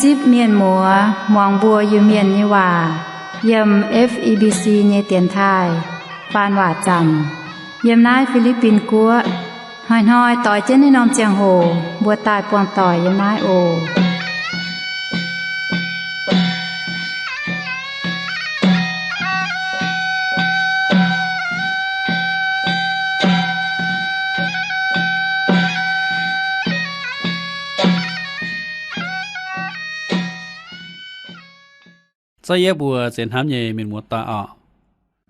Zipv mienh muoz muangx mbuo Iu-Mienh nyei waac yiem F E B C nyei dienx taaih faan waac zanc yiem naaiv Fi^li^bin Guoqv. Hnoi-hnoi doix jienv naaiv norm ziangh hoc mbuo daaih buangh doic yiem naaiv oc. Zorqv yie mbuo ziex hnamv nyei mienh muoz-doic orqc.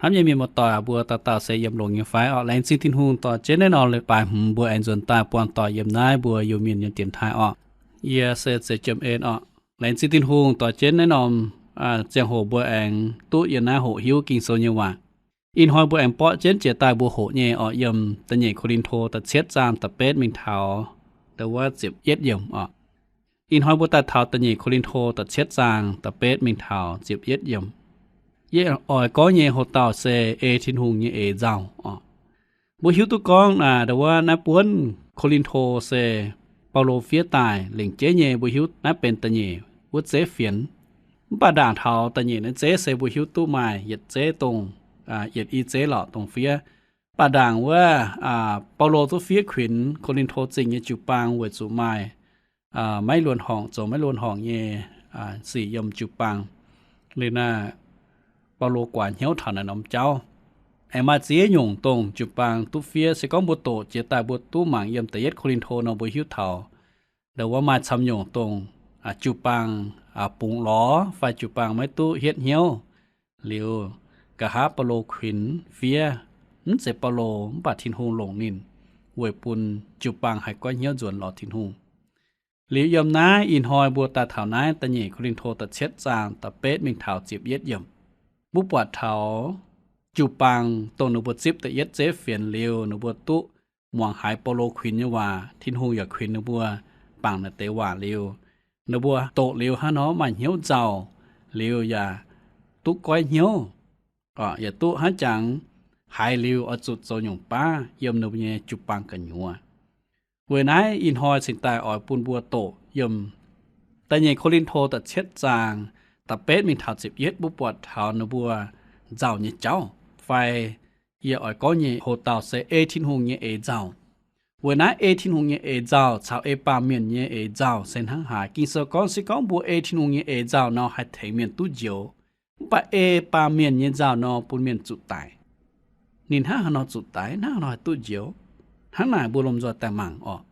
Hnamv nyei mienh muoz-doic, mbuo dauh dauh se yiem longx nyei fai orqc? Laengz zingh Tin-Hungh dorh jienv naaiv norm leiz-baaix hmz mbuo aengx nzuonx daaih buangh doic yiem naaiv mbuo Iu-Mienh nyei dienx taaih orqc. Yie se Zeiv Jiem En orqc. Laengz zingh Tin-Hungh dorh jienv naaiv norm ziangh hoc mbuo aengx duqv yiem naaiv hoqc hiuv Ging-Sou nyei waac. Ih hnoi mbuo aengx borqv jienv jiex daaih mbuo hoqc nyei orqc, yiem da'nyeic Ko^lin^to da'cietv zaang da'betv mingh taux da'wuov ziepc yietv yiemc orqc. Ih hnoi mbuo daaih taux da'nyeic Ko^lin^to da'cietv zaang da'betv mingh taux ziepc yietv yiemc. Yie oix gorngv nyei hoc-dauh se ei Tin-Hungh nyei eix nzauh orqc. Mbuo hiuv duqv gorngv da'wuov naaiv buonv Ko^lin^to se Baulo fiev daaih lengc jeiv nyei, mbuo hiuv naaiv benx da'nyeic wuov zeiv fienx. Mv baac ndaangc taux da'nyeic naaiv zeiv se mbuo hiuv duqv maaih yietc zeiv dongh, yietc i zeiv lorqc dongh fiev. Mv baac ndaangc wuov Baulo duqv fiev kuinx Ko^lin^to Zingh nyei jiu-baang weic zuqc maaih maiv luonx horngc, zoux maiv luonx horngc nyei sic yiem jiu-baang. Liuz naaiv Baulo guaax hnyouv taux naaiv norm jauv. Aengx maaih ziex nyungc dongh jiu-baang duqv fiev. Se gorngv mbuo doqc jiex daaih mbuo duqv mangc yiem da'yietv Ko^lin^to nor, mbuo hiuv taux da'wuov maaih camv nyungc dongh jiu-baang bungx lorz fai jiu-baang maiv duqv hietv hnyouv. Liuz nqa'haav Baulo kuinx fiev, mv zeiz Baulo mv baac Tin-Hungh longc ninh weic bun jiu-baang haih goiv hnyouv nzuonx lorz Tin-Hungh. Liuz yiem naaiv ih hnoi mbuo daaih taux naaiv da'nyeic Ko^lin^to da'cietv zaang da'betv mingh taux ziepc yietv yiemc, mbuo buatc taux jiu-baang dongh ninh mbuo zipv da'yietv zeiv fienx liuz ninh mbuo duqv muangx haiz Baulo kuinx nyei waac, Tin-Hungh yaac kuinx ninh mbuo bangc naaiv deix waac liuz, ninh mbuo doqc liuz hnangv nor maaih hnyouv nzauh, liuz yaac duqv goiv hnyouv, yaac duqv hnangv jangx haiz liuz oix zuqc zoux nyungc baav yiem ninh mbuo nyei jiu-baang gu'nyuoz. Weic naaiv ih hnoi cingx daaih oix bun mbuo doqc yiem da'nyeic Ko^lin^to da'cietv zaang da'betv mingh taux ziepc yietv, mbuo buatc taux ninh mbuo nzauh nyei jauv, fai yie oix gorngv nyei hoc-dauh se ei Tin-Hungh nyei eix nzauh. Weic naaiv ei Tin-Hungh nyei eix nzauh caux ei baamh mienh nyei eix nzauh se hnangv haaix? Ging-Sou gorngv, se gorngv mbuo ei Tin-Hungh nyei eix nzauh nor, haih tengx mienh duqv njoux. Mv baac ei baamh mienh nyei nzauh nor, bun mienh zuqc daic. Ninh hnangv haaix nor zuqc daic, hnangv haaix nor haih duqv njoux? Hnangv naaic mbuo lomh nzoih daaih mangc orqc.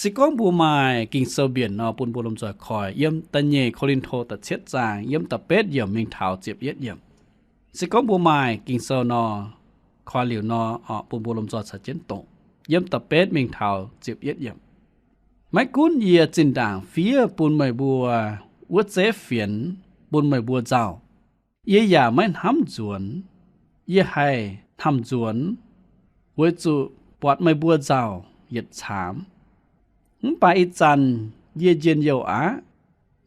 Se gorngv mbuo maaih Ging-Sou mbienc nor, bun mbuo lomh nzoih koi yiem da'nyeic Ko^lin^to da'cietv zaang yiem da'betv yiemc mingh taux ziepc yietv yiemc. Se gorngv mbuo maaih Ging-Sou nor, koi liuz nor, bun mbuo lomh nzoih caux jienv doqc yiem da'betv mingh taux ziepc yietv yiemc. Maiv gunv yie zinh ndaangc fiev bun meih mbuo wuov zeiv fienx bun meih mbuo nzauh, yie yaac maiv hnamv nzuonx. Yie haih hnamv nzuonx, weic zuqc buatc meih mbuo nzauh yietc caamx. Mv baac ih zanc yie njien-youh aqv,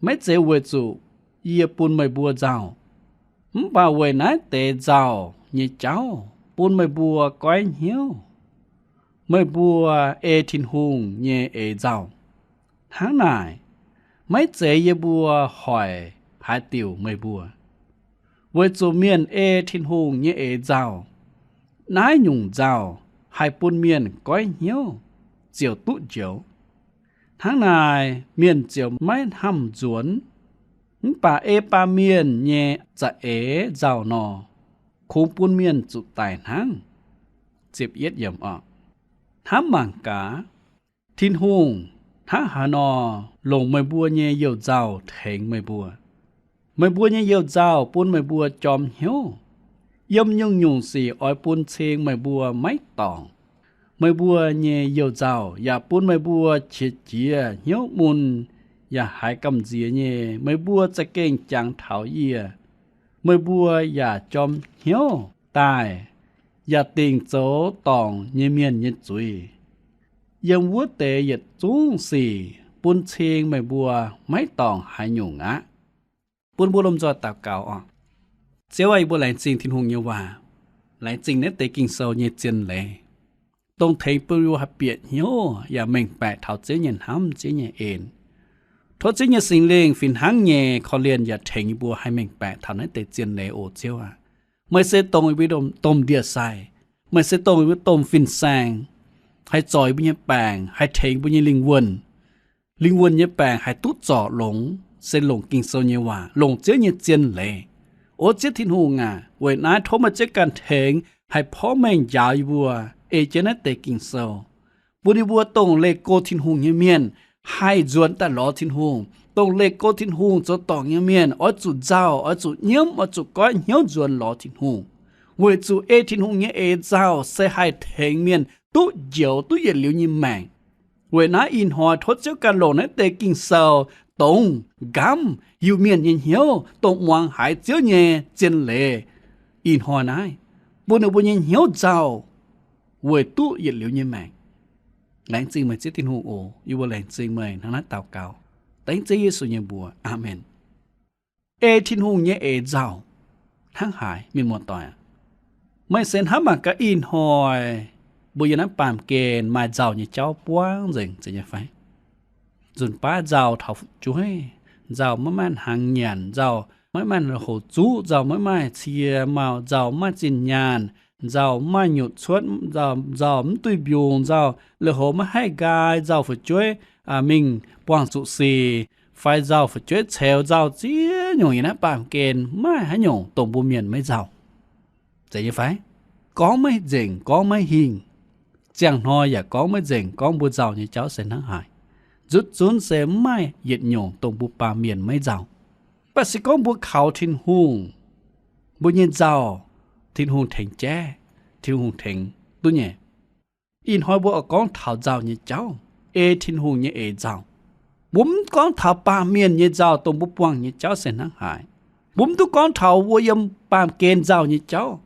maiv zeiz weic zuqc yie bun meih mbuo nzauh, mv baac weic naaiv deix nzauh nyei jauv bun meih mbuo goiv hnyouv. Meih mbuo ei Tin-Hungh nyei eix nzauh. Hnangv naaic, maiv zeiz yie mbuo hoic haaix diuc meih mbuo, weic zuqc mienh ei Tin-Hungh nyei eix nzauh. Naaiv nyungc nzauh haih bun mienh goiv hnyouv ziouc duqv njoux. Hnangv naaic, mienh ziouc maiv hnamv nzuonx. Mv baac ei baamh mienh nyei za'eix nzauh nor, kungx bun mienh zuqc daic hnangv. Hnamv mangc gaax, Tin-Hungh hnangv haaix nor longc meih mbuo nyei youh nzauh tengx meih mbuo. Meih mbuo nyei youh nzauh bun meih mbuo jorm hnyouv. Yiem nyungc-nyungc sic oix bun cing meih mbuo maiv dorngc. Meih mbuo nyei youh nzauh yaac bun meih mbuo qiex jiez hnyouv mun, yaac haiz gamh nziex nyei. Meih mbuo za'gengh jangx taux yie. Meih mbuo yaac jorm hnyouv daaih, yaac dingc zoux dorngc nyei mienh nyei zuiz. Yiem wuov deix yietc zungv sic bun cing meih mbuo maiv dorngc haaix nyungc aqv. Bun mbuo lomh nzoih daux gaux oc. Ziouv aah, yie mbuo laengz zingh Tin-Hungh nyei waac, laengz zingh naaiv deix Ging-Sou nyei zien leiz, dongh tengx bun mbuo haih bieqc hnyouv yaac mengh baeqc taux Ziouv nyei hnamv, Ziouv nyei en. Tov Ziouv nyei Singx Lingh fih hnangv nyei korv-lienh yaac tengx yie mbuo haih mengh baeqc taux naaiv deix zien leiz oc Ziouv aac. Meih se dongh yie mbuo domh ndie-sai. Meih se dongh yie mbuo domh fin-saeng, haih zorc yie mbuo nyei baengc, haih tengx mbuo nyei lingh wuonh. Lingh wuonh nyei baengc haih duqv zorc longx se longc Ging-Sou nyei waac, longc Ziouv nyei zien leiz. O Ziouv Tin-Hungh aac, weic naaiv tov meih Ziouv ganh tengx haih porv mengh njaaux yie mbuo ei jienv naaiv deix Ging-Sou, bun yie mbuo dongh leih go Tin-Hungh nyei mienh haih nzuonx daaih lorz Tin-Hungh. Dongh leih go Tin-Hungh zoux dorngc nyei mienh oix zuqc nzauh, oix zuqc nyiemv, oix zuqc goiv hnyouv nzuonx lorz Tin-Hungh, weic zuqc ei Tin-Hungh nyei eix nzauh se haih tengx mienh duqv njoux duqv yietc liuz nyei maengc. Weic naaiv ih hnoi tov Ziouv ganh longc naaiv deix Ging-Sou dongz nqamv Iu-Mienh nyei hnyouv, dongh muangx haiz Ziouv nyei zien leiz ih hnoi naaiv, bun ninh mbuo nyei hnyouv nzauh weic duqv yietc liuz nyei maengc. Laengz zingh meih Ziouv Tin-Hungh oc. Yie mbuo laengz zingh meih hnangv naaiv daux gaux dengv Ziouv Yesu nyei mbuox. Aamen. Ei Tin-Hungh nyei eix nzauh hnangv haaix, mienh muoz-doic aac? Meih se hnamv mangc gaax ih hnoi mbuo yiem naaiv baamh gen maaih nzauh nyei jauv buangv nzengc, zeiz nyei fai? Nzunc baav nzauh taux fu'jueiv, nzauh maiv maaih hnaangx nyanc, nzauh maiv maaih lui-houx zuqv, nzauh maiv maaih cie mauh, nzauh maiv maaih zinh nyaanh, nzauh maiv maaih nyutc cuotv, nzauh mv duih mbiungc, nzauh lui-houx maiv haih nqaai, nzauh fu'jueiv mingh buangh zuqc sic, fai nzauh fu'jueiv ceux, nzauh ziex nyungc yiem naaiv baamh gen maiv maaih haaix nyungc dongh mbuo mienh maiv nzauh, zeiz nyei fai? Gorngv maiv nzengc, gorngv maiv hingh. Ziangh hnoi yaac gorngv maiv nzengc, gorngv mbuo nzauh nyei jauv se hnangv haaix. Nzutv zunv se maiv maaih yietc nyungc dongh mbuo baamh mienh maiv nzauh. Mv baac se gorngv mbuo kaux Tin-Hungh, mbuo nyei nzauh, Tin-Hungh tengx jaiv, Tin-Hungh tengx duqv nyei. Ih hnoi mbuo oix gorngv taux nzauh nyei jauv, ei Tin-Hungh nyei eix nzauh. Mbuo mv gorngv taux baamh mienh nyei nzauh dongh mbuo buangh nyei jauv se hnangv haaix. Mbuo mv duqv gorngv taux mbuo yiem baamh gen nzauh nyei jauv,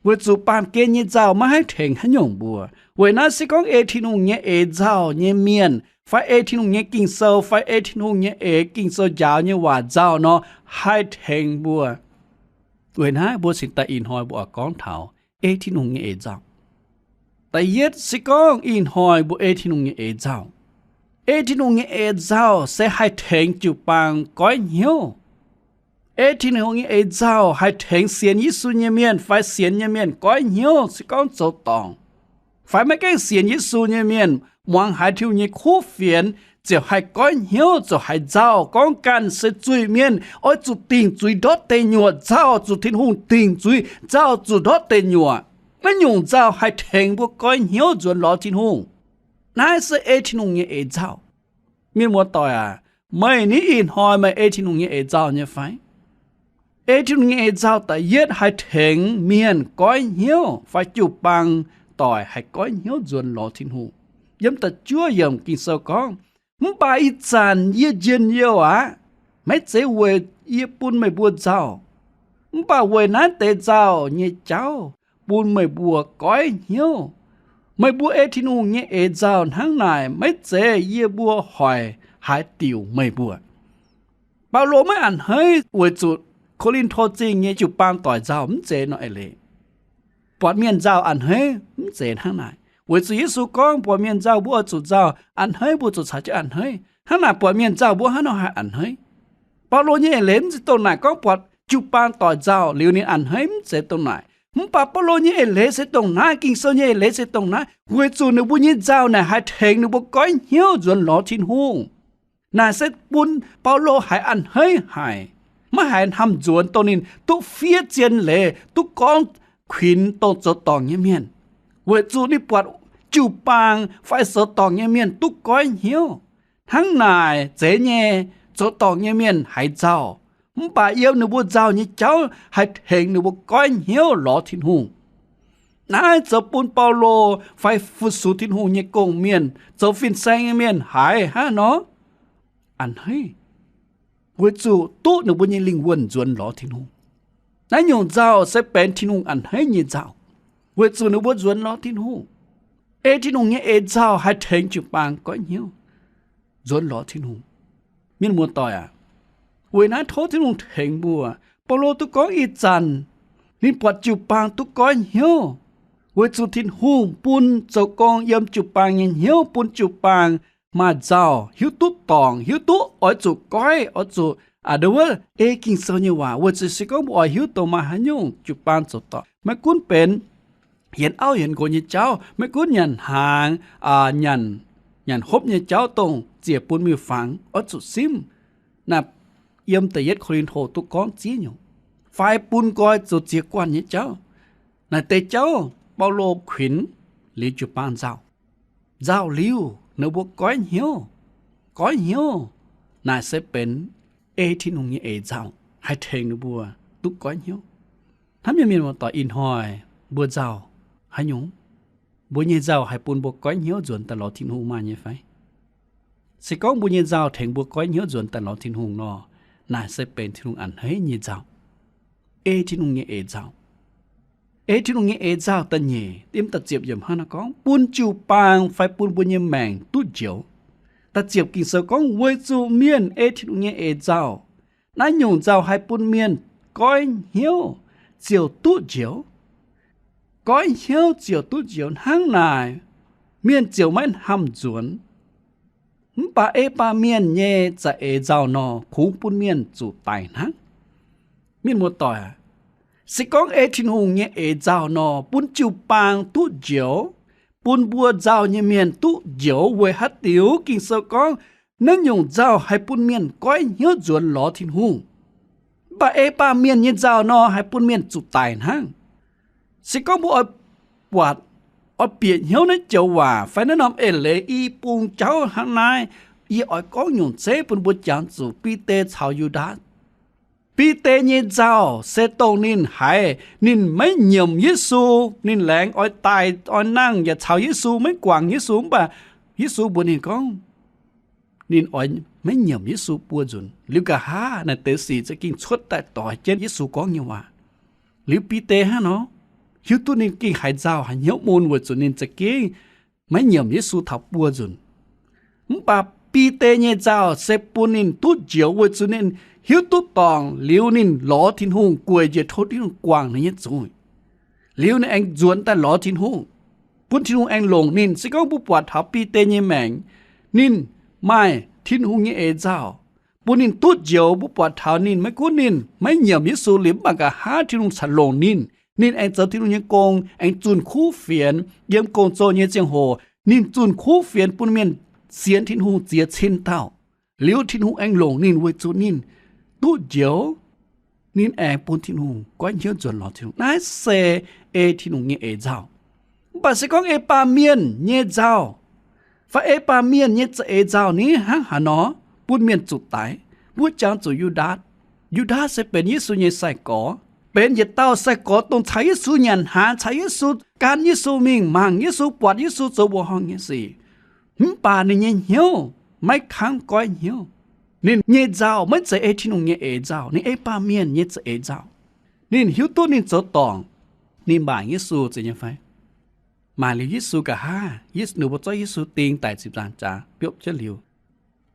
weic zuqc baamh gen nyei nzauh maiv haih tengx haaix nyungc mbuo. Weic naaiv se gorngv ei Tin-Hungh nyei eix nzauh nyei mienh, fai ei Tin-Hungh nyei Ging-Sou, fai ei Tin-Hungh nyei eix Ging-Sou njaaux nyei waac nzauh nor, haih tengx mbuo. Weic naaiv mbuo cingx daaih ih hnoi mbuo oix gorngv taux ei Tin-Hungh nyei eix nzauh. Da'yietv se gorngv ih hnoi mbuo ei Tin-Hungh nyei eix nzauh. Ei Tin-Hungh nyei eix nzauh se haih tengx jiu-baang goiv hnyouv. Ei Tin-Hungh nyei eix nzauh haih tengx sienx Yesu nyei mienh fai sienx nyei mienh goiv hnyouv se gorngv zoux dorngc, fai maiv gaengh sienx Yesu nyei mienh muangx haiz Tin-Hungh nyei kuv fienx ziouc haih goiv hnyouv, ziouc haiz nzauh. Gorngv ganh se zuiz-mienh oix zuqc dingc zuiz ndortv deic nyuoqc, nzauh zuqc Tin-Hungh dingc zuiz, nzauh zuqc ndortv deic nyuoqc. Naaiv nyungc nzauh haih tengx mbuo goiv hnyouv nzuonx lorz Tin-Hungh. Naaiv se ei Tin-Hungh nyei eix nzauh. Mienh muoz-doic aac, meih ni ih hnoi meih ei Tin-Hungh nyei eix nzauh nyei fai? Ei Tin-Hungh nyei eix nzauh da'yietv haih tengx mienh goiv hnyouv fai jiu-baang doic haih goiv hnyouv nzuonx lorz Tin-Hungh. Yiem da'juov yiemc Ging-Sou gorngv, mv baac ih zanc yie njien-youh aqv, maiv zeiz weic yie bun meih mbuo nzauh, mv baac weic naaiv deix nzauh nyei jauv bun meih mbuo goiv hnyouv. Meih mbuo ei Tin-Hungh nyei eix nzauh hnangv naaic, maiv zeiz yie mbuo hoic haaix diuc meih mbuo. Baulo maiv a'hneiv weic zuqc Ko^lin^to Zingh nyei jiu-baang doic nzauh mv zeiz nor eix leiz. Buatc mienh nzauh a'hneiv mv zeiz hnangv naaic, weic zuqc Yesu gorngv buatc mienh nzauh mbuo oix zuqc nzauh, a'hneiv mbuo zuqc caux jienv a'hneiv. Hnangv naaic buatc mienh nzauh mbuo hnangv nor haih a'hneiv. Baulo nyei eix leiz mv zeiz dongh naaic gorngv buatc jiu-baang doic nzauh liuz ninh a'hneiv, mv zeiz dongh naaic. Mv baac Baulo nyei eix leiz se dongh naaiv, Ging-Sou nyei eix leiz se dongh naaiv, weic zuqc ninh mbuo nyei nzauh naaic haih tengx ninh mbuo goiv hnyouv nzuonx lorz Tin-Hungh. Naaic se bun Baulo haiz a'hneiv haic, maiv haiz hnamv nzuonx dongh ninh duqv fiev zien leiz, duqv gorngv kuinx dongh zoux dorngc nyei mienh, weic zuqc ninh buatc jiu-baang fai zoux dorngc nyei mienh duqv goiv hnyouv. Hnangv naaic zeiz nyei, zoux dorngc nyei mienh haiz nzauh, mv baac yiem ninh mbuo nzauh nyei jauv haih tengx ninh mbuo goiv hnyouv lorz Tin-Hungh. Naaiv zoux bun Baulo fai fu-sux Tin-Hungh nyei gong-mienh, zoux fin-saeng nyei mienh haiz hnangv nor a'hneiv, weic zuqc duqv ninh mbuo nyei lingh wuonh nzuonx lorz Tin-Hungh. Naaiv nyungc nzauh se benx Tin-Hungh a'hneiv nyei nzauh, weic zuqc ninh mbuo nzuonx lorz Tin-Hungh. Ei Tin-Hungh nyei eix nzauh haih tengx jiu-baang goiv hnyouv nzuonx lorz Tin-Hungh. Mienh muoz-doic aac, weic naaiv tov Tin-Hungh tengx mbuo. Baulo duqv gorngv ih zanc ninh buatc jiu-baang duqv goiv hnyouv, weic zuqc Tin-Hungh bun zoux gong yiem jiu-baang nyei hnyouv bun jiu-baang maaih nzauh, hiuv duqv dorngc, hiuv duqv oix zuqc goiv, oix zuqc ndo wuov ei Ging-Sou nyei waac. Weic zuqc se gorngv mbuo oix hiuv dongh maaih haaix nyungc jiu-baang zoux dorngc, maiv gunv benx yienx auv yienx nqox nyei jauv, maiv gunv nyanc hnaangx, nyanc hopv nyei jauv dongh ziec bun miuc-fangx, oix zuqc simv. Naaiv yiem da'yietv Ko^lin^to duqv gorngv ziex nyungc, fai bun nqoi zoux ziex guanh nyei jauv. Naaiv deix jauv Baulo kuinx liuz jiu-baang nzauh. Nzauh liuz ninh mbuo goiv hnyouv. Goiv hnyouv naaic se benx ei Tin-Hungh nyei eix nzauh, haih tengx ninh mbuo duqv goiv hnyouv. Hnamv nyei mienh muoz-doic, ih hnoi mbuo nzauh haaix nyungc? Mbuo nyei nzauh haih bun mbuo goiv hnyouv nzuonx daaih lorz Tin-Hungh maaih nyei fai? Se gorngv mbuo nyei nzauh tengx mbuo goiv hnyouv nzuonx daaih lorz Tin-Hungh nor, naaic se benx Tin-Hungh a'hneiv nyei nzauh, ei Tin-Hungh nyei eix nzauh. Ei Tin-Hungh nyei eix nzauh da'nyeic yiem da'ziepc yiemc hnangv naaiv gorngv, bun jiu-baang fai bun mbuo nyei maengc duqv njoux. Da'ziepc Ging-Sou gorngv, weic zuqc mienh ei Tin-Hungh nyei eix nzauh, naaiv nyungc nzauh haih bun mienh goiv hnyouv ziouc duqv njoux. Goiv hnyouv ziouc duqv njoux hnangv naaic, mienh ziouc maiv hnamv nzuonx. Mv baac ei baamh mienh nyei za'eix nzauh nor, kungx bun mienh zuqc daic hnangv. Mienh muoz-doic, se gorngv ei Tin-Hungh nyei eix nzauh nor, bun jiu-baang duqv njoux, bun mbuo nzauh nyei mienh duqv njoux weic haaix diuc? Ging-Sou gorngv, naaiv nyungc nzauh haih bun mienh goiv hnyouv nzuonx lorz Tin-Hungh. Mv baac ei baamh mienh nyei nzauh nor, haih bun mienh zuqc daic hnangv. Se gorngv mbuo oix buatc, oix bieqc hnyouv naaiv joux waac fai naaiv norm eix leiz i bung jauv hnangv naaiv, yie oix gorngv nyungc zeiv bun mbuo jangx zuqc Bide caux Yu^ndaatc. Bide nyei nzauh se dongh ninh haiz ninh maiv nyiemc Yesu, ninh laengz oix daaih oix nangh yaac caux Yesu maiv guangc Yesu, mv baac Yesu mbuox ninh gorngv, ninh oix maiv nyiemc Yesu buo nzunc. Liuz nqa'haav naaic deix sic za'gengh cuotv daaih doix jienv Yesu gorngv nyei waac. Liuz Bide hnangv nor, hiuv duqv ninh gengh haiz nzauh haiz hnyouv mun weic zuqc ninh za'gengh maiv nyiemc Yesu taux buo nzunc. Mv baac Bide nyei nzauh se bun ninh duqv njoux weic zuqc ninh hiuv duqv dorngc liuz ninh lorz Tin-Hungh, gueic njiec tov Tin-Hungh guangc ninh nyei zuiz. Liuz ninh aengx nzuonx daaih lorz Tin-Hungh, bun Tin-Hungh aengx longc ninh. Se gorngv mbuo buatc taux Bide nyei maengc, ninh maaih Tin-Hungh nyei eix nzauh bun ninh duqv njoux. Mbuo buatc taux ninh maiv gunv ninh maiv nyiemc Yesu liuz, mv baac nqa'haav Tin-Hungh caux longc ninh, ninh aengx zoux Tin-Hungh nyei gong, aengx zunh kuv fienx. Yiem gong-zoh nyei ziangh hoc ninh zunh kuv fienx bun mienh sienx Tin-Hungh ziex cin dauh. Liuz Tin-Hungh aengx longc ninh weic zuqc ninh duqv njoux, ninh aengx bun Tin-Hungh goiv hnyouv nzuonx lorz Tin-Hungh. Naaiv se ei Tin-Hungh nyei eix nzauh. Mv baac se gorngv ei baamh mienh nyei nzauh fai ei baamh mienh nyei za'eix nzauh ni hnangv haaix nor bun mienh zuqc daic? Mbuo jangx zuqc Yu^ndaatc. Yu^ndaatc se benx Yesu nyei sai-gorx, benx yietc dauh sai-gorx dongh caux Yesu nyanc hnaangx, caux Yesu, gan Yesu mingh, mangc Yesu, buatc Yesu zoux mbuoqc horngh nyei sic. Mv baac ninh nyei hnyouv maiv kangv goiv hnyouv. Ninh nyei nzauh maiv zeiz ei Tin-Hungh nyei eix nzauh, ninh ei baamh mienh nyei za'eix nzauh. Ninh hiuv duqv ninh zoux dorngc, ninh mangc Yesu zeiz nyei fai? Mangc liuz Yesu nqa'haav, Yesu, ninh mbuo zorqv Yesu ding daic ziepc nzaangc jaax biopv jienv liuz,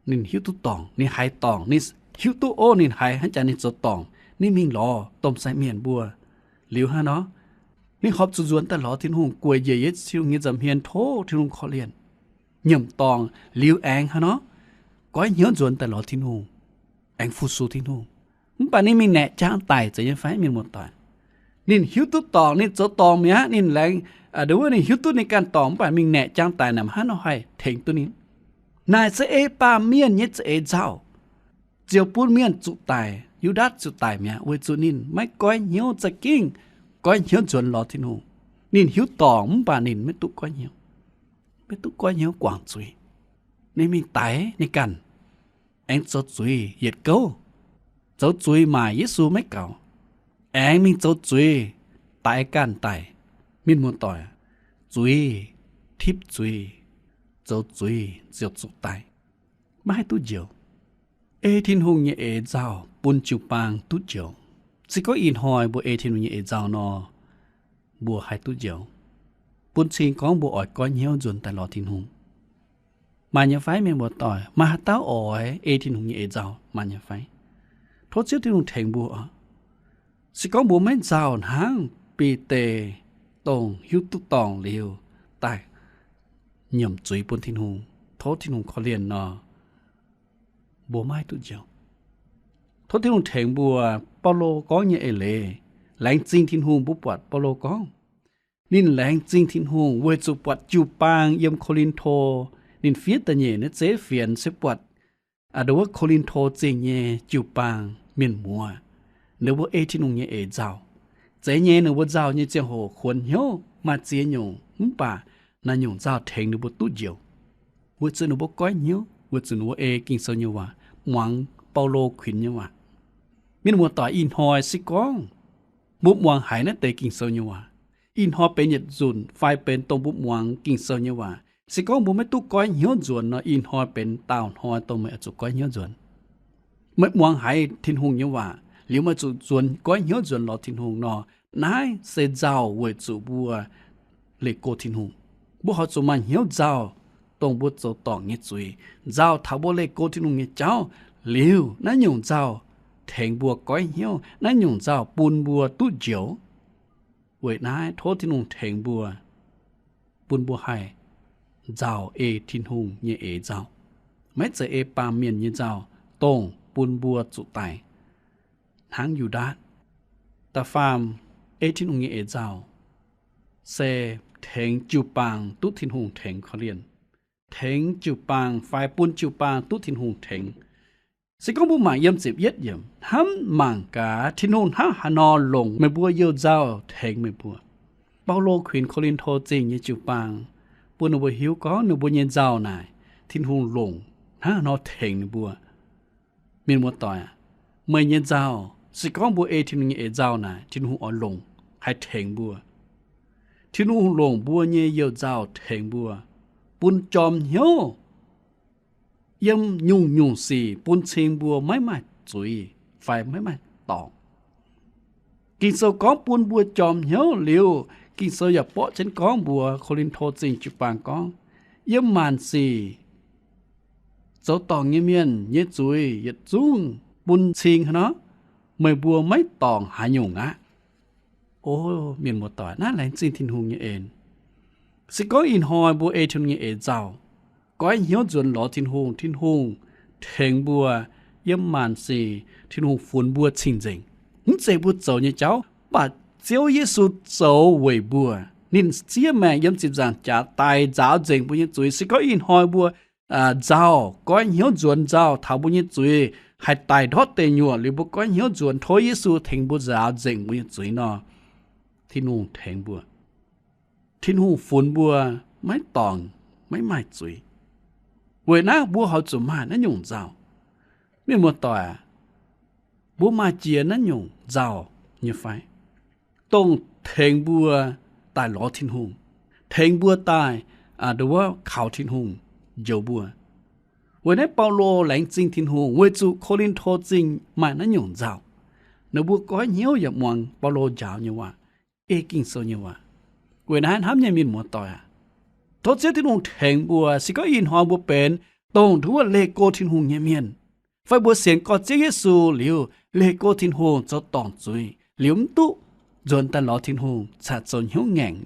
ninh hiuv duqv dorngc, ninh haiz dorngc, ninh hiuv duqv ov, ninh haiz hnangv jaax ninh zoux dorngc, ninh mingh lorz domh sai mienh mbuo. Liuz hnangv nor, ninh horpc zuqc nzuonx daaih lorz Tin-Hungh, gueic njiec Yesu nyei nza'hmien tov Tin-Hungh korv-lienh. Nyiemc dorngc liuz aengx hnangv nor, goiv hnyouv nzuonx daaih lorz Tin-Hungh, aengx fu-sux Tin-Hungh. Mv baac ninh mingh naeqc jaang daic zeiz nyei fai, mienh muoz-doic? Ninh hiuv duqv dorngc, ninh zoux dorngc mi'aqv. Ninh laengz, ndo wuov ninh hiuv duqv ninh ganh dorngc, mv baac mingh naeqc jaang daic naaic, mv haaix nor haih tengx duqv ninh? Naaic se ei baamh mienh nyei za'eix nzauh, ziouc bun mienh zuqc daic. Yu^ndaatc ziouc daic mi'aqv, weic zuqc ninh maiv goiv hnyouv za'gengh goiv hnyouv nzuonx lorz Tin-Hungh. Ninh hiuv dorngc mv baac ninh maiv duqv goiv hnyouv, maiv duqv goiv hnyouv guangc zuiz. Ninh mingh daix ninh ganh, aengx zoux zuiz yietc gouv, zoux zuiz maaic Yesu maiv gaux, aengx mingh zoux zuiz daix ganh daic. Mienh muoz-doic, zuiz, tipv zuiz, zoux zuiz ziouc zuqc daic, maiv haih duqv njoux. Ei Tin-Hungh nyei eix nzauh bun jiu-baang duqv njoux. Se gorngv ih hnoi mbuo ei Tin-Hungh nyei eix nzauh nor, mbuo haih duqv njoux. Bun cing gorngv mbuo oix goiv hnyouv nzuonx daaih lorz Tin-Hungh. Maaih nyei fai, mienh muoz-doic? Maaih haaix dauh oix ei Tin-Hungh nyei eix nzauh? Maaih nyei fai? Tov Ziouv Tin-Hungh tengx mbuo. Se gorngv mbuo maiv nzauh hnangv Bide, dongh hiuv duqv dorngc liuz daaih nyiemc zuiz bun Tin-Hungh, Tov Tin-Hungh korv-lienh nor, mbuo maiv duqv njoux. Tov Tin-Hungh tengx mbuo. Baulo gorngv nyei eix leiz, laengz zingh Tin-Hungh mbuo buatc Baulo gorngv, ninh laengz zingh Tin-Hungh weic zuqc buatc jiu-baang yiem Ko^lin^to, ninh fiev da'nyeic naaiv zeiv fienx se buatc ndo wuov Ko^lin^to Zingh nyei jiu-baang mienh muoz, ninh mbuo ei Tin-Hungh nyei eix nzauh. Zeiz nyei, ninh mbuo nzauh nyei ziangh hoc kuonx hnyouv maaih ziex nyungc, mv baac naaiv nyungc nzauh tengx ninh mbuo duqv njoux. Weic zuqc ninh mbuo goiv hnyouv, weic zuqc ninh mbuo ei Ging-Sou nyei waac, muangx Baulo kuinx nyei waac. Mienh muoz-doic, ih hnoi se gorngv mbuo muangx haiz naaiv deix Ging-Sou nyei waac, ih hnoi benx yietc nzunc fai benx dongh mbuo muangx Ging-Sou nyei waac, se gorngv mbuo maiv duqv goiv hnyouv nzuonx nor, ih hnoi benx daauh hnoi dongh meih oix zuqc goiv hnyouv nzuonx. Meih muangx haiz Tin-Hungh nyei waac liuz meih zuqc nzuonx goiv hnyouv nzuonx lorz Tin-Hungh nor, naaiv se nzauh weic zuqc mbuo leih go Tin-Hungh. Mbuo horpc zuqc maaih hnyouv nzauh, dongh mbuo zoux dorngc nyei zuiz, nzauh taux mbuo leih go Tin-Hungh nyei jauv. Liuz naaiv nyungc nzauh tengx mbuo goiv hnyouv, naaiv nyungc nzauh bun mbuo duqv njoux. Weic naaiv tov Tin-Hungh tengx mbuo, bun mbuo haih nzauh ei Tin-Hungh nyei eix nzauh, maiv zeiz ei baamh mienh nyei nzauh, dongh bun mbuo zuqc daic hnangv Yu^ndaatc. Da'faam, ei Tin-Hungh nyei eix nzauh se tengx jiu-baang duqv Tin-Hungh tengx korv-lienh, tengx jiu-baang fai bun jiu-baang duqv Tin-Hungh tengx. Se gorngv mbuo mangc yiem ziepc yietv yiemc, hnamv mangc gaax Tin-Hungh hnangv haaix nor longc meih mbuo youh nzauh tengx meih mbuo. Baulo kuinx Ko^lin^to Zingh nyei jiu-baang, bun ninh mbuo hiuv gorngv ninh mbuo nyei nzauh naaic, Tin-Hungh longc hnangv haaix nor tengx ninh mbuo. Mienh muoz-doic, meih nyei nzauh, se gorngv mbuo ei Tin-Hungh nyei eix nzauh naaic, Tin-Hungh oix longc haih tengx mbuo. Tin-Hungh longc mbuo nyei youh nzauh tengx mbuo, bun jorm hnyouv yiem nyungc-nyungc sic bun cing mbuo maiv maaih zuiz fai maiv maaih dorngc. Ging-Sou gorngv bun mbuo jorm hnyouv liuz, Ging-Sou yaac borqv jienv gorngv mbuox Ko^lin^to Zingh jiu-baang gorngv, yiem maanc sic zoux dorngc nyei mienh nyei zuiz yietc zungv bun cing haaix nor, meih mbuo maiv dorngc haaix nyungc aqv. O mienh muoz-doic, naaiv laengz zingh Tin-Hungh nyei en. Se gorngv ih hnoi mbuo ei Tin-Hungh nyei eix nzauh, goiv hnyouv nzuonx lorz Tin-Hungh, Tin-Hungh tengx mbuo yiem maanc sic, Tin-Hungh funx mbuo cing-nzengc. Mv zeiz mbuo zoux nyei jauv, mv baac Ziouv Yesu zoux weic mbuo. Ninh siev maengc yiem ziepc nzaangc jaax daic nzaaux nzengc mbuo nyei zuiz. Se gorngv ih hnoi mbuo nzauh, goiv hnyouv nzuonx nzauh taux mbuo nyei zuiz haih daic ndortv deic-nyuoqc liuz, mbuo goiv hnyouv nzuonx tov Yesu tengx mbuo nzaaux nzengc mbuo nyei zuiz nor, Tin-Hungh tengx mbuo. Tin-Hungh funx mbuo maiv dorngc, maiv maaih zuiz. Weic naaiv mbuo horpc zuqc maaih naaiv nyungc nzauh. Mienh muoz-doic aac, mbuo maaih jiex naaiv nyungc nzauh nyei fai? Dongh tengx mbuo daaih lorz Tin-Hungh, tengx mbuo daaih ndo wuov kaux Tin-Hungh njoux mbuo. Weic naaiv Baulo laengz zingh Tin-Hungh weic zuqc Ko^lin^to Zingh maaih naaiv nyungc nzauh. Ninh mbuo goiv hnyouv yaac muangx Baulo njaaux nyei waac, ei Ging-Sou nyei waac. Weic naaiv hnamv nyei mienh muoz-doic aac, tov Ziouv Tin-Hungh tengx mbuo. Se gorngv ih hnoi mbuo benx dongh ndo wuov leih go Tin-Hungh nyei mienh, fai mbuo sienx gorx Ziouv Yesu liuz leih go Tin-Hungh zoux dorngc zuiz liuz mv duqv nzuonx daaih lorz Tin-Hungh, caqv zoux hnyouv ngaengc.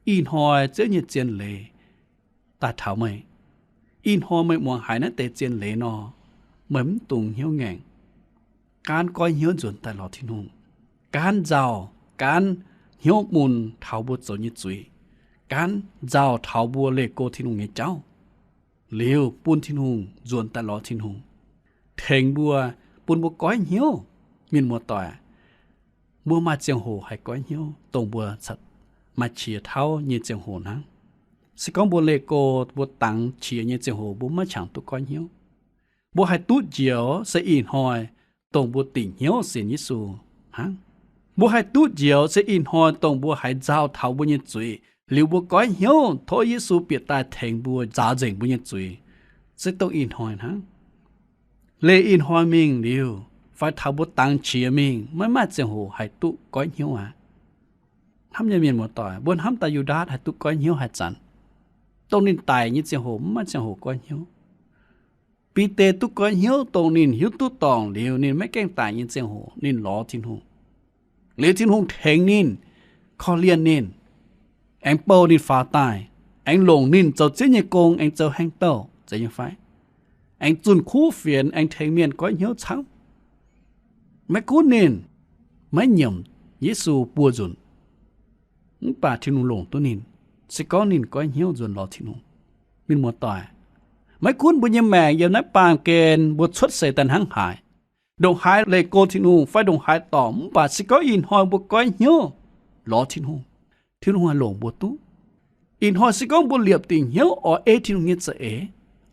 Ih hnoi Ziouv nyei zien leiz daaih taux meih. Ih hnoi meih muangx haiz naaiv deix zien leiz nor, meih mv dungx hnyouv ngaengc. Gaanv goiv hnyouv nzuonx daaih lorz Tin-Hungh. Gaanv nzauh, gaanv hnyouv mun taux mbuo zoux nyei zuiz. Gaanv nzauh taux mbuo leih go Tin-Hungh nyei jauv, liuz bun Tin-Hungh nzuonx daaih lorz Tin-Hungh tengx mbuo, bun mbuo goiv hnyouv. Mienh muoz-doic, mbuo maaih ziangh hoc haih goiv hnyouv dongh mbuo maaih qiex tauv nyei ziangh hoc hnangv. Se gorngv mbuo leih go, mbuo dangx qiex nyei ziangh hoc mbuo maiv qangx duqv goiv hnyouv. Mbuo haih duqv njoux se ih hnoi dongh mbuo dingc hnyouv sienx Yesu hnangv. Mbuo haih duqv njoux se ih hnoi dongh mbuo haiz nzauh taux mbuo nyei zuiz liuz mbuo goiv hnyouv tov Yesu bieqc daaih tengx mbuo nzaaux nzengc mbuo nyei zuiz, se dongh ih hnoi hnangv. Leih ih hnoi mingh liuz fai taux mbuo dangx qiex mingh maiv maaih ziangh hoc haih duqv goiv hnyouv aqv. Hnamv nyei mienh muoz-doic, mbuo hnamv daaih Yu^ndaatc haih duqv goiv hnyouv haaix zanc? Dongh ninh daic nyei ziangh hoc maiv maaih ziangh hoc goiv hnyouv. Bide duqv goiv hnyouv dongh ninh hiuv duqv dorngc liuz ninh maiv gaengh daic nyei ziangh hoc ninh lorz Tin-Hungh. Liuz Tin-Hungh tengx ninh, korv-lienh ninh, aengx bouh ninh faaux daaih. aengx longc ninh zoux Ziouv nyei gong, aengx zoux haaix dauh, zeiz nyei fai? Aengx zunh kuv fienx, aengx tengx mienh goiv hnyouv camv. Maiv gunv ninh maiv nyiemc Yesu buo nzunc, mv baac Tin-Hungh longc duqv ninh, se gorngv ninh goiv hnyouv nzuonx lorz Tin-Hungh. Mienh muoz-doic, maiv gunv mbuo nyei maengc yiem naaiv baamh gen mbuo cuotv seix daaih hnangv haaix, ndongc haaix leih go Tin-Hungh fai ndongc haaix dorngc, mv baac se gorngv ih hnoi mbuo goiv hnyouv lorz Tin-Hungh, Tin-Hungh haih longc mbuo duqv. Ih hnoi se gorngv mbuo liepc dingc hnyouv oix ei Tin-Hungh nyei za'eix,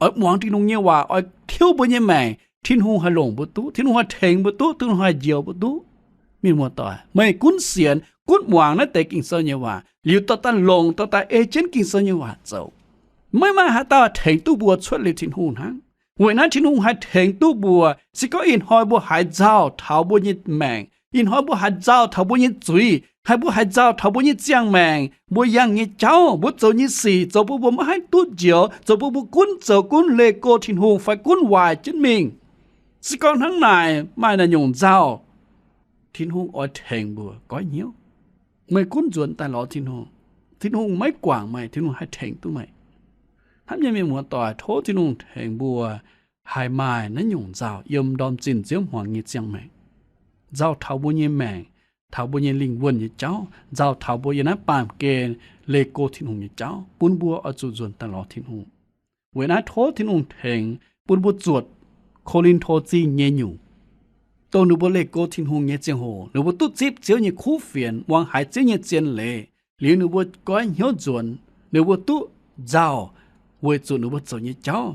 oix muangx Tin-Hungh nyei waac, oix tiuv mbuo nyei maengc, Tin-Hungh haih longc mbuo duqv, Tin-Hungh haih tengx mbuo duqv, Tin-Hungh haih njoux mbuo duqv. Mienh muoz-doic, meih gunv sienx, gunv muangx naaiv deix Ging-Sou nyei waac liuz, dorh daaih longc, dorh daaih ei jienv Ging-Sou nyei waac zoux, maiv maaih haaix dauh tengx duqv mbuo cuotv liuz Tin-Hungh hnangv. Weic naaiv Tin-Hungh haih tengx duqv mbuo. Se gorngv ih hnoi mbuo haiz nzauh taux mbuo nyei maengc, ih hnoi mbuo haiz nzauh taux mbuo nyei zuiz, haiz mbuo haiz nzauh taux mbuo nyei ziangh maengc, mbuo yangh nyei jauv, mbuo zoux nyei sic, zoux bun mbuo maiv haih duqv njoux, zoux bun mbuo gunv zoux gunv leih go Tin-Hungh fai gunv waaic jienv mingh. Se gorngv hnangv naaic maaih naaiv nyungc nzauh, Tin-Hungh oix tengx mbuo goiv hnyouv. Meih gunv nzuonx daaih lorz Tin-Hungh, Tin-Hungh maiv guangc meih, Tin-Hungh haih tengx duqv meih. Hnamv nyei mienh muoz-doic, tov Tin-Hungh tengx mbuo haih maaih naaiv nyungc nzauh yiem ndorm zinh nziouv hmuangx nyei ziangh maengc, nzauh taux mbuo nyei maengc, taux mbuo nyei lingh wuonh nyei jauv, nzauh taux mbuo yiem naaiv baamh gen leih go Tin-Hungh nyei jauv, bun mbuo oix zuqc nzuonx daaih lorz Tin-Hungh. Weic naaiv tov Tin-Hungh tengx bun mbuo zuotc Ko^lin^to Zingh nyei nyungc, dongh ninh mbuo leih go Tin-Hungh nyei ziangh hoc, ninh mbuo duqv zipv Ziouv nyei kuv fienx, muangx haiz Ziouv nyei zien leiz, liuz ninh mbuo goiv hnyouv nzuonx, ninh mbuo duqv nzauh weic zuqc ninh mbuo zoux nyei jauv,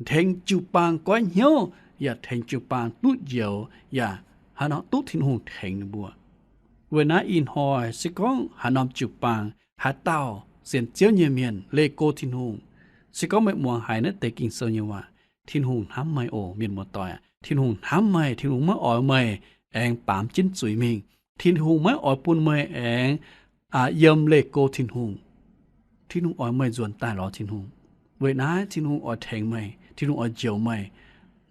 tengx jiu-baang goiv hnyouv, yaac tengx jiu-baang duqv njoux, yaac haaix nor duqv Tin-Hungh tengx ninh mbuo. Weic naaiv ih hnoi se gorngv haaix norm jiu-baang, haaix dauh sienx Ziouv nyei mienh leih go Tin-Hungh, se gorngv meih muangx haiz naaiv deix Ging-Sou nyei waac, Tin-Hungh hnamv meih oc, mienh muoz-doic aac. Tin-Hungh hnamv meih. Tin-Hungh maiv oix meih aengx baamz jienv zuiz mingh. Tin-Hungh maiv oix bun meih aengx yiem leih go Tin-Hungh. Tin-Hungh oix meih nzuonx daaih lorz Tin-Hungh. Weic naaiv Tin-Hungh oix tengx meih, Tin-Hungh oix njoux meih.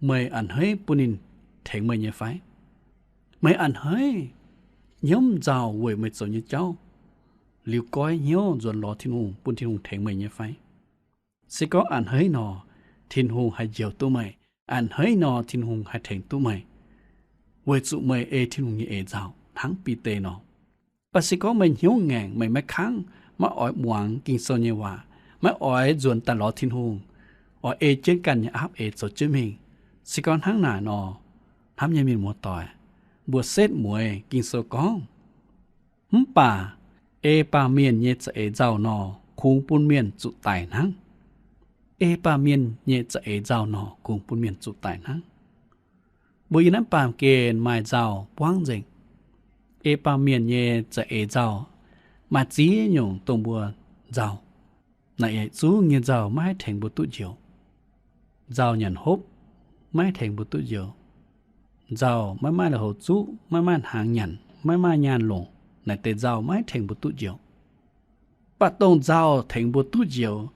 Meih a'hneiv bun ninh tengx meih nyei fai? Meih a'hneiv hnyouv nzauh weic meih zoux nyei jauv, liuz goiv hnyouv nzuonx lorz Tin-Hungh bun Tin-Hungh tengx meih nyei fai? Se gorngv a'hneiv nor, Tin-Hungh haih njoux duqv meih. A'hneiv nor, Tin-Hungh haih tengx duqv meih, weic zuqc meih ei Tin-Hungh nyei eix nzauh hnangv Bide nor. Mv baac se gorngv meih hnyouv ngaengc, meih maiv kangv, maiv oix muangx Ging-Sou nyei waac, maiv oix nzuonx daaih lorz Tin-Hungh, oix ei jienv ganh nyei aapv eix zoux jienv mingh, se gorngv hnangv naaic nor, hnamv nyei mienh muoz-doic, mbuo setv mueiz Ging-Sou gorngv, mv baac ei baamh mienh nyei za'eix nzauh nor, kungx bun mienh zuqc daic hnangv. Ei baamh mienh nyei za'eix nzauh nor, kungx bun mienh zuqc daic hnangv. Mbuo yiem naaiv baamh gen maaih nzauh buangv nzengc. Ei baamh mienh nyei za'eix nzauh maaih ziex nyungc dongh mbuo nzauh. Naaic yietc zungv nyei nzauh maiv haih tengx mbuo duqv njoux. Nzauh nyanc hopv maiv haih tengx mbuo duqv njoux. Nzauh maiv maaih lui-houx zuqv, maiv maaih hnaangx nyanc, maiv maaih nyaanh longc, naaic deix nzauh maiv haih tengx mbuo duqv njoux. Mv baac dongh nzauh tengx mbuo duqv njoux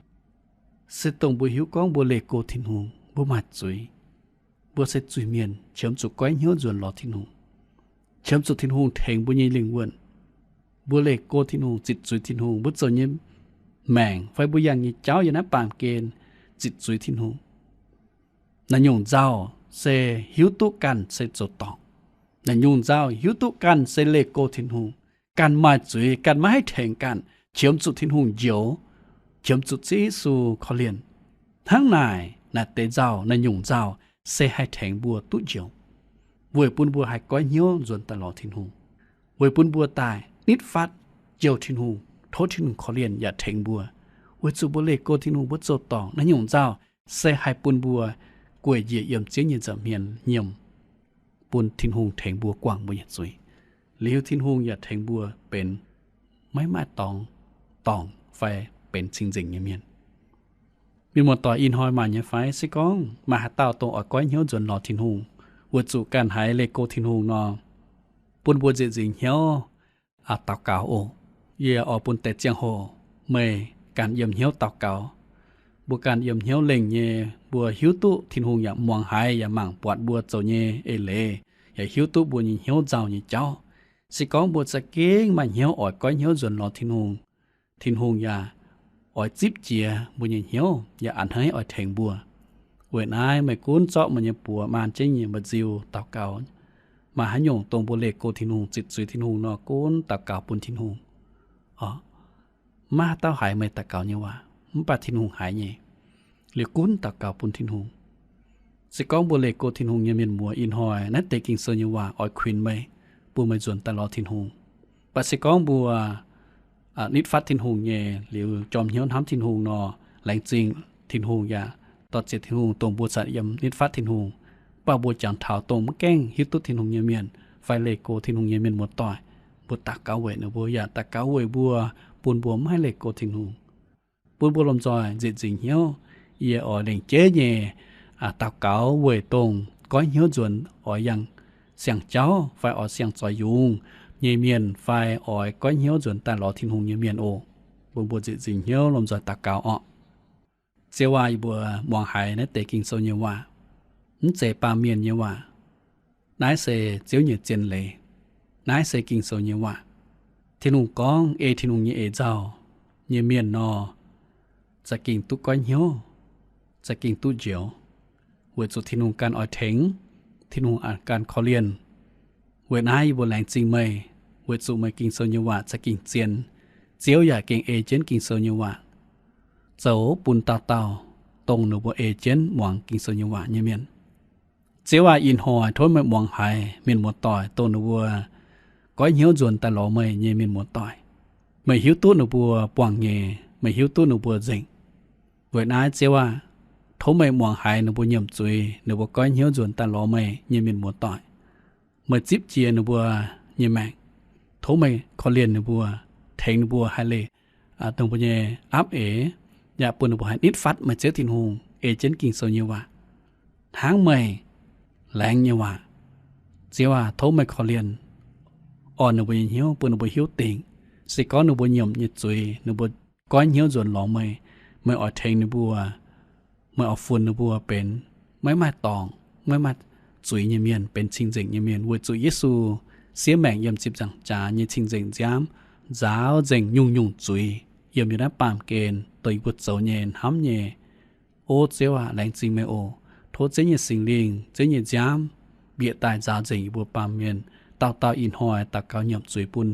se dongh mbuo hiuv gorngv mbuo leih go Tin-Hungh, mbuo maaih zuiz, mbuo se zuiz-mienh, qiemx zuqc goiv hnyouv nzuonx lorz Tin-Hungh, qiemx zuqc Tin-Hungh tengx mbuo nyei lingh wuonh. Mbuo leih go Tin-Hungh, zitc zuiz Tin-Hungh, mbuo zoux nyei maengc fai mbuo yangh nyei jauv yiem naaiv baamh gen zitc zuiz Tin-Hungh. Naaiv nyungc nzauh se hiuv duqv ganh se zoux dorngc. Naaiv nyungc nzauh hiuv duqv ganh se leih go Tin-Hungh, ganh maaih zuiz, ganh maiv haih tengx ganh, qiemx zuqc Tin-Hungh njoux, qiemx zuqc Ziouv Yesu korv-lienh. Hnangv naaic, naaiv deix nzauh, naaiv nyungc nzauh se haih tengx mbuo duqv njoux, weic bun mbuo haih goiv hnyouv nzuonx daaih lorz Tin-Hungh, weic bun mbuo daaih nitv fatv jouh Tin-Hungh, tov Tin-Hungh korv-lienh yaac tengx mbuo. Weic zuqc mbuo leih go Tin-Hungh, mbuo zoux dorngc, naaiv nyungc nzauh se haih bun mbuo gueic njiec yiem Ziouv nyei nza'hmien nyiemc, bun Tin-Hungh tengx mbuo guangc mbuo nyei zuiz. Liuz Tin-Hungh yaac tengx mbuo benx maiv maaih dorngx, dorngc fai benx cing-nzengc nyei mienh. Mienh muoz-doic, ih hnoi maaih nyei fai? Se gorngv maaih haaix dauh dongh oix goiv hnyouv nzuonx lorz Tin-Hungh, weic zuqc ganh haiz leih go Tin-Hungh nor, bun mbuo nzieqc nzingc hnyouv daux gaux oc. Yie oix bun deix ziangh hoc meih ganh yiem hnyouv daux gaux. Mbuo ganh yiem hnyouv lengh nyei, mbuo hiuv duqv Tin-Hungh yaac muangx haiz yaac mangc buatc mbuo zoux nyei eix leiz, yaac hiuv duqv mbuo nyei hnyouv nzauh nyei jauv. Se gorngv mbuo za'gengh maaih hnyouv oix goiv hnyouv nzuonx lorz Tin-Hungh, Tin-Hungh yaac oix zipv jiex mbuo nyei hnyouv yaac a'hneiv oix tengx mbuo. Weic naaiv meih gunv zorqv meih nyei buoz maan jienv nyei mba'nziu daux gaux. Maaih haaix nyungc dongh mbuo leih go Tin-Hungh, zitc zuiz Tin-Hungh nor, gunv daux gaux bun Tin-Hungh. Maiv haaix dauh haiz meih daux gaux nyei waac, mv baac Tin-Hungh haiz nyei. Liuz gunv daux gaux bun Tin-Hungh. Se gorngv mbuo leih go Tin-Hungh nyei mienh muoz, ih hnoi naaiv deix Ging-Sou nyei waac oix kuinx meih, bun meih nzuonx daaih lorz Tin-Hungh. Mv baac se gorngv mbuo nitv fatv Tin-Hungh nyei liuz, jorm hnyouv hnamv Tin-Hungh nor, laengz zingh Tin-Hungh yaac dorh ziex Tin-Hungh dongh mbuo zanc yiem nitv fatv Tin-Hungh. Mv baac mbuo jangx taux dongh mv gaengh hiuv duqv Tin-Hungh nyei mienh fai leih go Tin-Hungh nyei mienh muoz-doic, mbuo daux gaux weic ninh mbuo yaac daux gaux weic mbuo, bun mbuo maiv haih leih go Tin-Hungh. Bun mbuo lomh nzoih nzieqc nzingc hnyouv, yie oix lengc jeiv nyei daux gaux weic dongh goiv hnyouv nzuonx oix yangh siang-jauv fai oix siang-zoix yungz nyei mienh fai oix goiv hnyouv nzuonx daaih lorz Tin-Hungh nyei mienh oc. Bun mbuo nzieqc nzingc hnyouv lomh nzoih daux gaux orqc. Ziouv aac, yie mbuo muangx haiz naaiv deix Ging-Sou nyei waac, mv zeiz baamh mienh nyei waac. Naaiv se Ziouv nyei zien leiz. Naaiv se Ging-Sou nyei waac. Tin-Hungh gorngv ei Tin-Hungh nyei eix nzauh nyei mienh nor, za'gengh duqv goiv hnyouv, za'gengh duqv njoux, weic zuqc Tin-Hungh ganh oix tengx, Tin-Hungh ganh korv-lienh. Weic naaiv yie mbuo laengz zingh meih, weic zuqc meih Ging-Sou nyei waac za'gengh zien. Ziouv yaac gengh ei jienv Ging-Sou nyei waac zoux bun dauh dauh dongh ninh mbuo ei jienv muangx Ging-Sou nyei waac nyei mienh. Ziouv aac, ih hnoi tov meih muangx haiz mienh muoz-doic dongh ninh mbuo goiv hnyouv nzuonx daaih lorz meih nyei mienh muoz-doic. Meih hiuv duqv ninh mbuo buangh nyei, meih hiuv duqv ninh mbuo nzengc. Weic naaiv Ziouv aac, tov meih muangx haiz ninh mbuo nyiemc zuiz, ninh mbuo goiv hnyouv nzuonx daaih lorz meih nyei mienh muoz-doic. Meih zipv jiex ninh mbuo nyei maengc. Tov meih korv-lienh ninh mbuo, tengx ninh mbuo haih leih dongh mbuo nyei apv eix, yaac bun ninh mbuo haih nitv fatv meih Ziouv Tin-Hungh ei jienv Ging-Sou nyei waac hnangv meih laengz nyei waac. Ziouv aac, tov meih korv-lienh, orn ninh mbuo nyei hnyouv, bun ninh mbuo hiuv dingc, se gorngv ninh mbuo nyiemc nyei zuiz, ninh mbuo goiv hnyouv nzuonx lorz meih, meih oix tengx ninh mbuo, meih oix funx ninh mbuo benx maiv maaih dorngc, maiv maaih zuiz nyei mienh, benx cing-nzengc nyei mienh, weic zuqc Yesu siev maengc yiem ziepc nzaangc jaax nyei cing-nzengc nziaamv nzaaux nzengc nyungc-nyungc zuiz yiem yie naaiv baamh gen dongh yie mbuo zoux nyei hnamv nyei. O Ziouv aac, laengz zingh meih oc. Tov Ziouv nyei Singx Lingh, Ziouv nyei nziaamv bieqc daaih nzaaux nzengc yie mbuo baamh mienh dauh dauh ih hnoi daux gaux nyiemc zuiz bun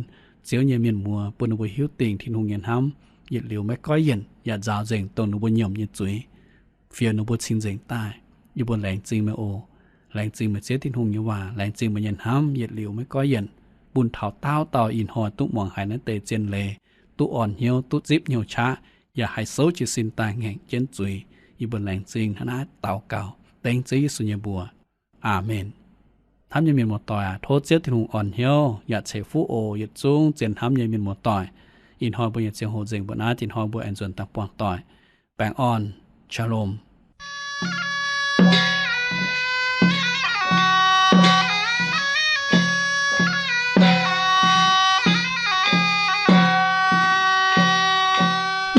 Ziouv nyei mienh muoz, bun ninh mbuo hiuv dingc Tin-Hungh nyei hnamv yietc liuz maiv goiv yienc, yaac nzaaux nzengc dongh ninh mbuo nyiemc nyei zuiz, fioux ninh mbuo cing-nzengc daaih. Yie mbuo laengz zingh meih oc. Laengz zingh meih Ziouv Tin-Hungh nyei waac, laengz zingh meih nyei hnamv yietc liuz maiv goiv yienc, bun taux dauh dauh ih hnoi duqv muangx haiz naaiv deix zien leiz, duqv orn hnyouv, duqv zipv nyouh qaqv, yaac haih souv jiez sin daaih ngaengc jienv zuiz. Yie mbuo laengz zingh hnangv naaiv daux gaux dengv Ziouv Yesu nyei mbuox. Aamen. Hnamv nyei mienh muoz-doic aac, tov Ziouv Tin-Hungh orn hnyouv yaac ceix fuqv oc. Yietc zungv zien hnamv nyei mienh muoz-doic, ih hnoi mbuo nyei ziangh hoc nzengc mbuo naaiv, tin hnoi mbuo aengx nzuonx daaih buangh doic. Baengh orn. Shalom.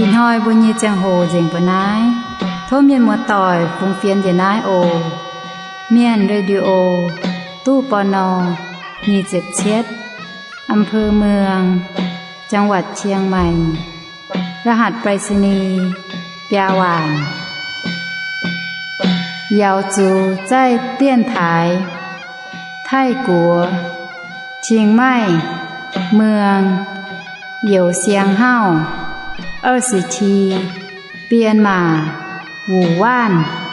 Ih hnoi mbuo nyei ziangh hoc nzengc mbuo naaiv. Tov mienh muoz-doic fungx fienx njiec naaiv oc. Mienh Radio, ตู้ ปณ. nyic ziepc cietv, อำเภอเมือง จังหวัดเชียงใหม่ รหัสไปรษณีย์ biaa waanc. Yaux zuqc zaih dienx taaix Taiv-Guoqv, Chiang Mai, Muang, Youz Siang Hauv, 二十七, Bienh Maac, Wuc Waanv.